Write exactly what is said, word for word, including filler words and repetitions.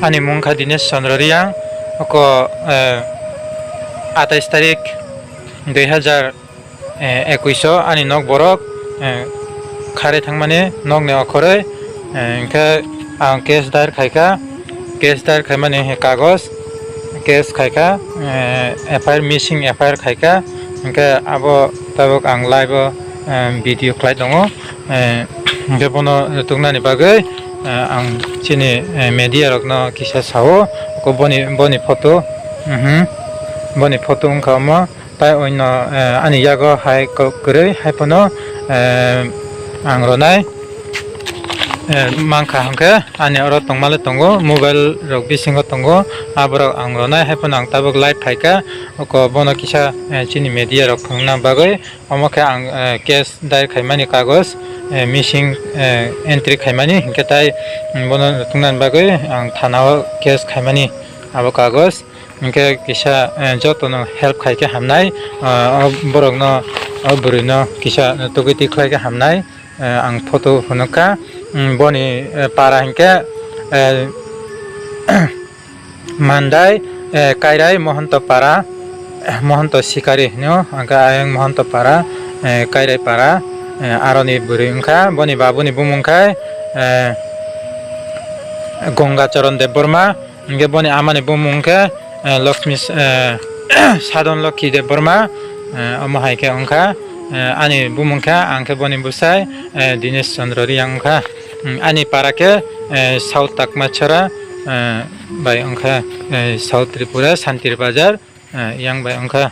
Ani mung kha Dinesh Chandra Reang, oko, eh, atais tarik dui hazar, eh, ekuish o ani nok borok, eh, kharwi thangmani nokni okhorwi, eh, hinkhe ang case dair khaikha, case dair khaimani kagoj, case khaikha, eh, F I R, missing F I R khaikha, hinkhe abo tabuk ang live o, eh, video khlai tongo, eh, hinkhe bono nutuknani bagwi, eh, ang chini, eh, media rokno kisa sao, oko boni, boni photo, mhm, boni photo wngkha omo. Tai oino, eh, ani yago hai kok kwrwi hai phano, eh, ang ronai, eh, mankha hwnkhe ani oro tongmale tongo, mobile rok bisingo tongo, aborok ang ronai hai phano ang tabuk live phaikha, oko bono kisa, eh, chini media rok phunukna bagwi, omo khe ang, eh, case dair khaimani kagoj, eh, missing, eh, entry khaimani, hinkhe tai, mm, bono nutuknani bagwi ang thana o case khaimani abo kagoj. Hinkhe kisa, eh, jotono help khai khe hamnai, ah, o borokno, o bwrwino kisa tugui twi khlai khe hamnai, eh, ang photo phunukha. Mm, boni, eh, para hinkhe, eh, Mandai, eh, Kairai Mohonto para, eh, Mohonto Sikari hino, hwnkhe ayang Mohonto para, eh, Kairai para, eh, aroni bwrwi wngkha, boni babuni bumung khai, eh, Gongacharan Debbarma. Hingke boni amani bumung khe, eh, Lakshmi, eh, Sadon Lokhi Debbarma, eh, omo hai khe wngkha, eh, ani bumung khe ang khe boni bwsai, eh, Dinesh Chandra Reang wngkha. Hmm, ani para khe, eh, South Takmachara, eh, bai wngkha, eh, South Tripura, Santir Bazar, eh, yang bai wngkha.